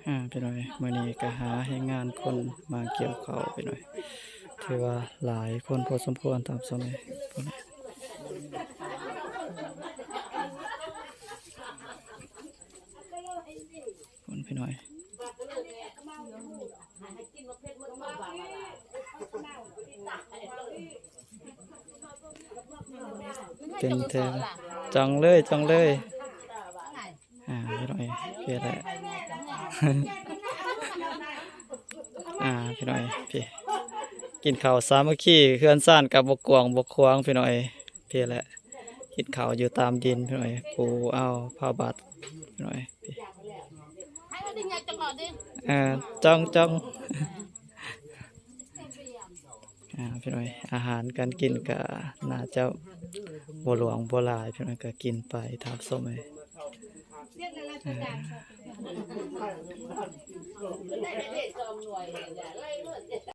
ອ່າ ພີ່ນ້ອງເອີຍ ມື້ນີ້ກໍຫາແຮງງານຄົນມາກ່ຽວເຂົ້າ ພີ່ນ້ອງເອີຍ ຖືວ່າຫຼາຍຄົນພໍສົມຄວນຕາມສະໄໝພຸ້ນ ພຸ້ນ ພີ່ນ້ອງເອີຍ ເປັນແຖວ ຈ້ອງເລີຍ ຈ້ອງເລີຍ. ອ່າ ພີ່ນ້ອງເອີຍ ເພແຫຼະ ອ່າ ພີ່ນ້ອງເອີຍ ເພ ກິນເຂົ້າສາມັກຄີ ເຮືອນຊານກໍບໍ່ກວ້າງບໍ່ຂວາງ ພີ່ນ້ອງເອີຍ ເພແຫຼະ ກິນເຂົ້າຢູ່ຕາມດິນ ພີ່ນ້ອງເອີຍ ປູເອົາຜ້າບັດ ພີ່ນ້ອງເອີຍ ເພ ອ່າ ຈ້ອງ ຈ້ອງ. ອ່າ ພີ່ນ້ອງເອີຍ ອາຫານການກິນກະໜ້າຈະບໍ່ຫຼວງບໍ່ຫຼາຍ ພີ່ນ້ອງເອີຍ ກະກິນໄປຕາມສົມເອີຍ ອ່າ.